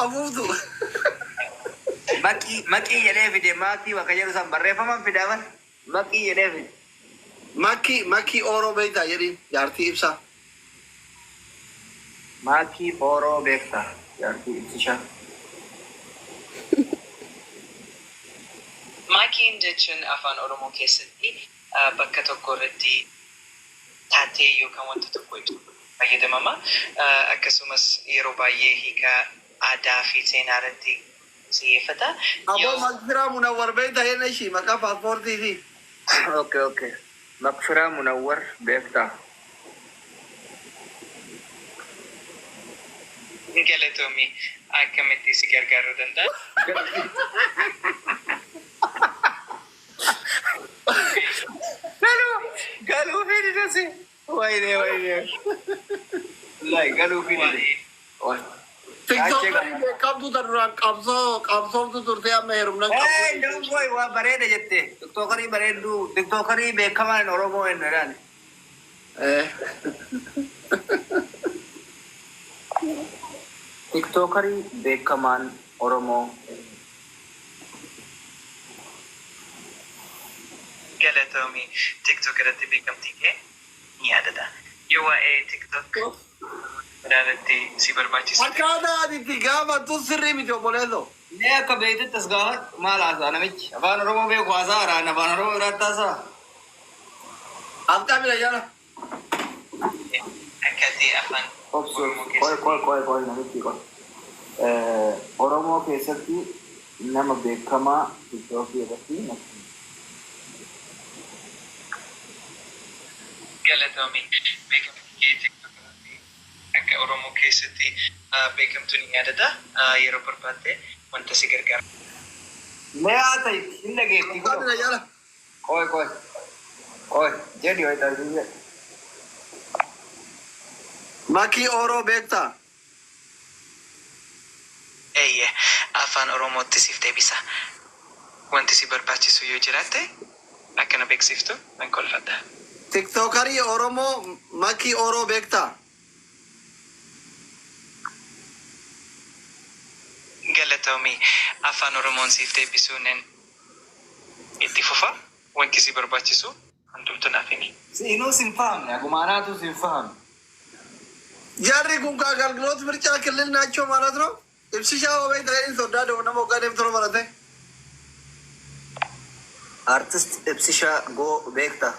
Afuuftu. Maqii maqii jedhee fide maakii bakka jedhu san barreeffaman fidaa maqii jedhee fide. Makii makii Ooroo beektaa jedhiin jaartii ibsaa. Maakii Ooroo beektaa jaartii ibsishaa. Maakiin jechuun afaan Oromoo keessatti bakka tokko irratti taatee yookaan wanta tokko ibsuuf fayyadamama. Akkasumas yeroo baay'ee hiika aadaa fi seenaa irratti xiyyeeffata. Aboo Yoo Makfiraa Munawwar beektaa jenna ishii maqaa paaspoortiiti. Okay. Makfiraa Munawwar beektaa. Galatoomi, akkamitti si gargaaruu danda'a? Galuu galuu fi didasi. Wayne wayne. Wallahi galuu fi dide. Tiktookarii beekamtu ta duraan qabsoo qabsooftu turte amma heerumnan Hey, qabsoo. don't boy, waa bareeda jette. Tiktookarii bareedduu, tiktookarii beekamaan Oromoo hin jedhan. Tiktookarii beekamaan Oromoo. Galatoomi, TikTok irratti beekamtii kee ni yaadata. Yoo waa'ee TikTok irratti si barbaachisu ta'e. Akkaataa ati itti gaafattu sirrii miti obboleesso. Mee akka beektutti as gaafadhu maal haasa'a namichi? Afaan Oromoo beeku haasa'a raan afaan Oromoo biraatti haasa'a. Afxaa mila jala. Akka ati afaan Obsi Oromoo qoy keessatti qoy qoy qoy namichi qoy. Oromoo keessatti nama beekamaa tiktookii irratti natti. Galatoomi, beekamtii kee TikTok irratti akka Oromoo keessatti beekamtu ni yaadata. Yeroo barbaadde wanta si gargaaru. Mee haa ta'e hin dhageetti Afxaa kunoo. mila jala. Qoy qoy qoy jedhi wayi taasisee jedhi. Makii Ooroo beektaa. Eeyyee, afaan Oromootti siif deebisa. Wanti si barbaachisu yoo jiraatte akka na beeksiftu nan kolfadha. Tiktookarii Oromoo Makii Ooroo beektaa. Galatoomi, afaan Oromoon siif deebisuu nan itti fufa. Wanti si barbaachisu hundumtu naaf himi. Siinuu sin fahamne agumaanaatu sin fahamne. Jarri kun ከአገልግሎት ምርጫ ክልል ናቸው ማለት ነው። Ibsishaa hoo beektaa jedhiin soddaa nama waggaa deemtu barate. Artist Ibsishaa Goo beektaa.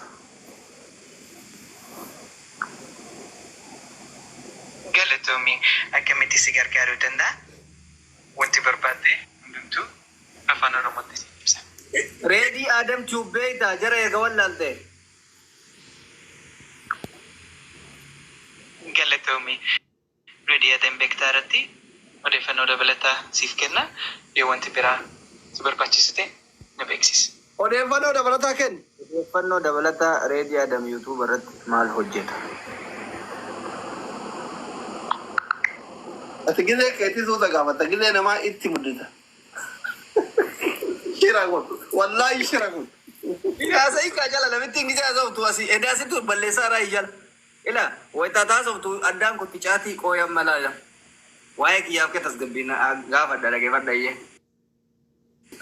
Galatoomi, akkamitti si gargaaruu danda'a? Wanti barbaadde hundumtuu afaan Oromootti siif ibsa. Reedii Adam Tube beektaa jara erga wallaalte. Galatoomi, Reedii Adam beektaa irratti odeeffannoo dabalataa siif kenna. Yoo wanti biraa si barbaachisu ta'e na beeksisi. Odeeffannoo dabalataa kenni. Odeeffannoo dabalataa Reedii Adam YouTube irratti maal hojjeta? Ati gizee keetii suuta gaafatta gizee namaa itti muddita. Shira kun wallaahi shira kun. Haasa'ii kaa jala namitti ingisa haasoftu asii edaasitu balleessaa irraa jala. Ila wayitaa taasoftu addaan kutti caatii qooyan malaa. Waa'ee kiyyaaf kee tasgabbiin gaafadha dhageeffadha iyyee.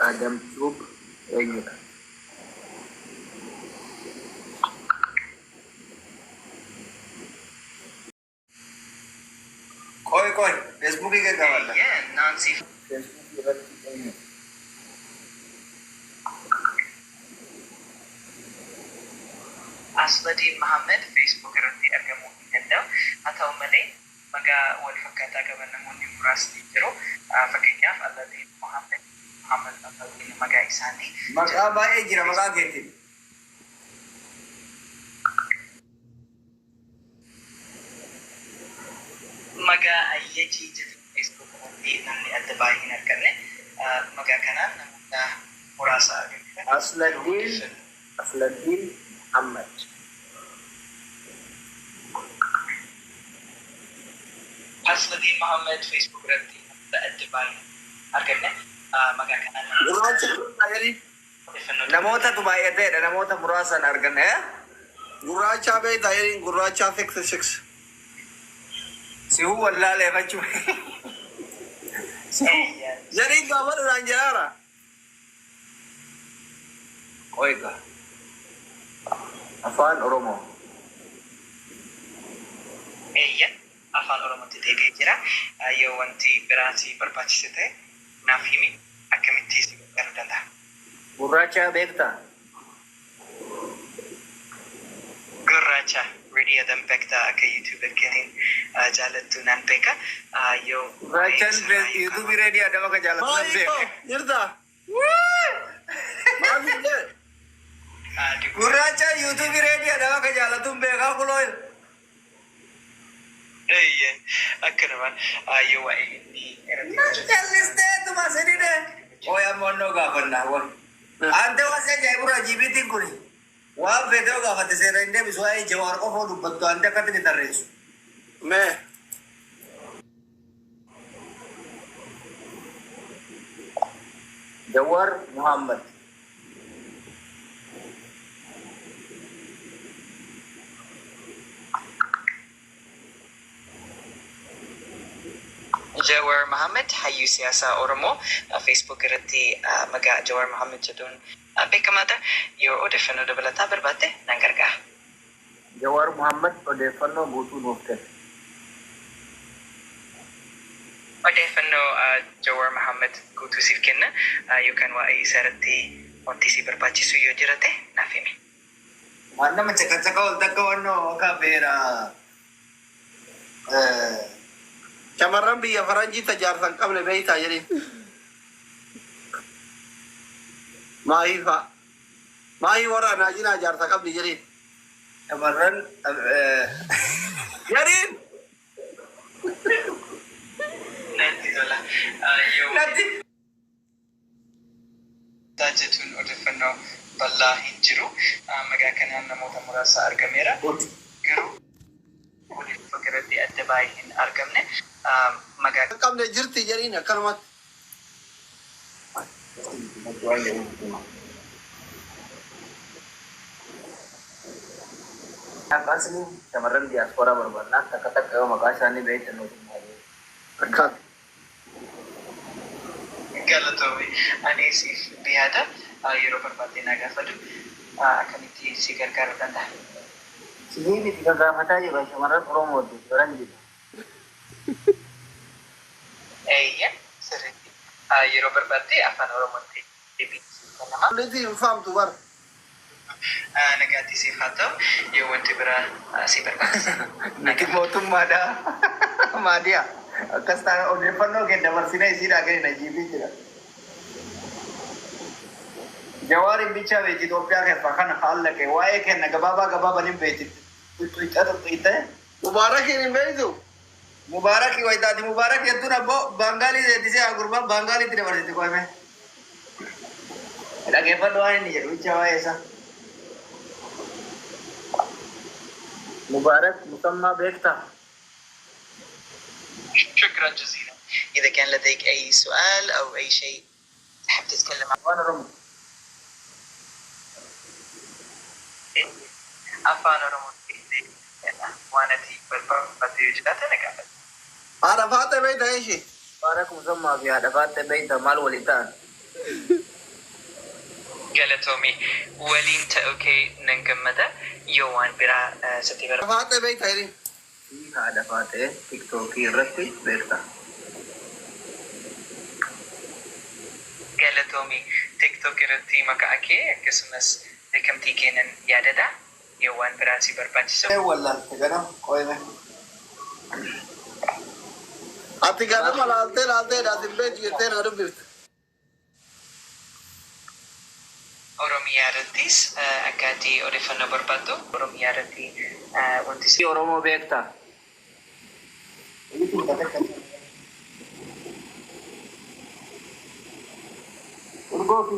Adam Tube eenyudha? Qoy qoy Feesbuukii kee gaafadha. Eeyyee, naan siif Feesbuukii irratti eenyudha? Asladin Mohammed Facebook irratti argamuu hin danda'u. Haa ta'u malee maqaa wal fakkaataa qaban namoonni muraasni jiru. Fakkeenyaaf Aladin Mohammed, Mohammed Aladin maqaa isaanii. Maqaa baay'ee jira maqaa keetiin. Maqaa Ayyajii jedhu Facebook irratti namni adda baay'ee hin arganne. Maqaa kanaan namoota muraasa argatan. Asladin Asladin Muhammad. Asladin Mohammed Facebook irratti namoota adda baay'ee hin arganne. Maqaa kanaan Gurraacha beektaa jedhiin. odeeffannoo Namootatu baay'ateedha namoota muraasan arganne. Gurraachaa beektaa jedhiin gurraachaa six six. Sihu wallaaleeffachuu. Jariin gaafadhu naan jedhaara. Qoyga. Afaan Oromoo. Eeyya, afaan Oromootti deebi'ee jira. Yoo wanti biraa si barbaachise ta'e naaf himi, akkamitti si gargaaruu danda'a? Gurraacha beektaa? Gurraacha Reedii Adam beektaa, akka YouTube keetiin jaalattu nan beeka. Yoo Gurraachaan YouTube Reedii Adam akka jaallattu nan Maayii beeka. koo jirta? Maal jedhe? Gurraacha YouTube Reedii Adam akka jaallattu hin beekaa kuloo. Eeyya, akkanumaan yoo waa'ee inni irratti Callisteetuma sinidhe. Ooy, amma onnoo gaafannaa woy. Ante waan si ajaa'iburraa jibiitiin kun waan feetee gaafatte seera hin deebisu. Waa'ee Jawaar qofa dubbattu ante akkatti ni tarreessu. Mee. Jawaar Muhammad. Jawar Mohammed hayyuu siyaasaa Oromoo Facebook irratti maqaa Jawar Mohammed jedhuun beekamaadha. Yoo odeeffannoo dabalataa barbaadde nan gargaara. Jawaar Muhammad odeeffannoo guutuu nuuf kenne. Odeeffannoo Jawar Mohammed guutuu siif kenna, yookaan waa'ee isaa irratti wanti si barbaachisu yoo jirate naaf himi. Waan nama caqacaqa ol takka wannoo akka beera. Shamarran biyya faranjii tajaarsa hin qabne beektaa jedhin. Maayii fa'a. Maayii warra naajinaa jaarsa qabdi jedhin. Shamarran Jedhin. Natti tola. Yoo Natti. jedhuun odeeffannoo bal'aa hin jiru. Maqaa kanaan namoota muraasa argameera. Garuu odeeffannoo irratti adda baay'ee hin argamne. Maqaa Hin qabne jirti jedhin akkanumatti. Akkasuma shamarran diyaasporaa barbaadna, takka takka yoo maqaa isaanii beektan nuti. Akkas. Galatoomi. Ani siif dhiyaata. Yeroo barbaadde na gaafadhu. Akkamitti si gargaaruu danda'a? Sihiin itti gaggaafataa jiru shamarran Oromooti faranjiidha. Eeyya, sirriitti. Yeroo barbaadde afaan Oromootti deebii siif kennama. Liti hin faamtu bar. Nagaatti siif haa ta'u. Yoo wanti biraa si barbaachise. Nuti mootummaadha. Maadiyaa. Akkas taana odeeffannoo kee dabarsinee isiidhaa kenna jiibii jira. Jawaariin bichaa beekti Itoophiyaa keessaa kana haala kee waa'ee kenna gabaabaa gabaabaan hin beekti. Tuttuixa tuttuixe. Mubaarakiin hin beektu. Mubaarakii wayitaati Mubaarak jettuun abboo Baangaalii seettisee haa gurbaan Baangaaliitti dabarsiti qo'ame. Dhageeffadhu waan inni jedhu bichaa waa'ee isaa. Mubaarak Musammaa beektaa? شكرا جزيلا. إذا كان لديك أي سؤال أو أي شيء تحب تتكلم عنه. Afaan Oromoo. Afaan Oromootti waan ati barbaadde yoo jiraate na gaafadhu. Haadha faate beekta ishee. Mubaarak Musammaa fi haadha faatte beektaa, maal waliin ta'an? Galatoomi, waliin ta'uu kee nan gammada. Yoo waan biraa sitti Haadha faate beekta jedhin. Haadha faatte tiktookii irratti beektaa? Galatoomi, TikTok irratti maqaa kee akkasumas beekamtii kee nan yaadada. Yoo waan biraa si barbaachisu. Wallaalte ganama qo'ime. Ati ganama laaltee laaltee ati hin beektu jettee na dubbifte. Oromiyaa irrattis akka ati odeeffannoo barbaaddu Oromiyaa irratti wanti si Oromoo beektaa? Urgoo fi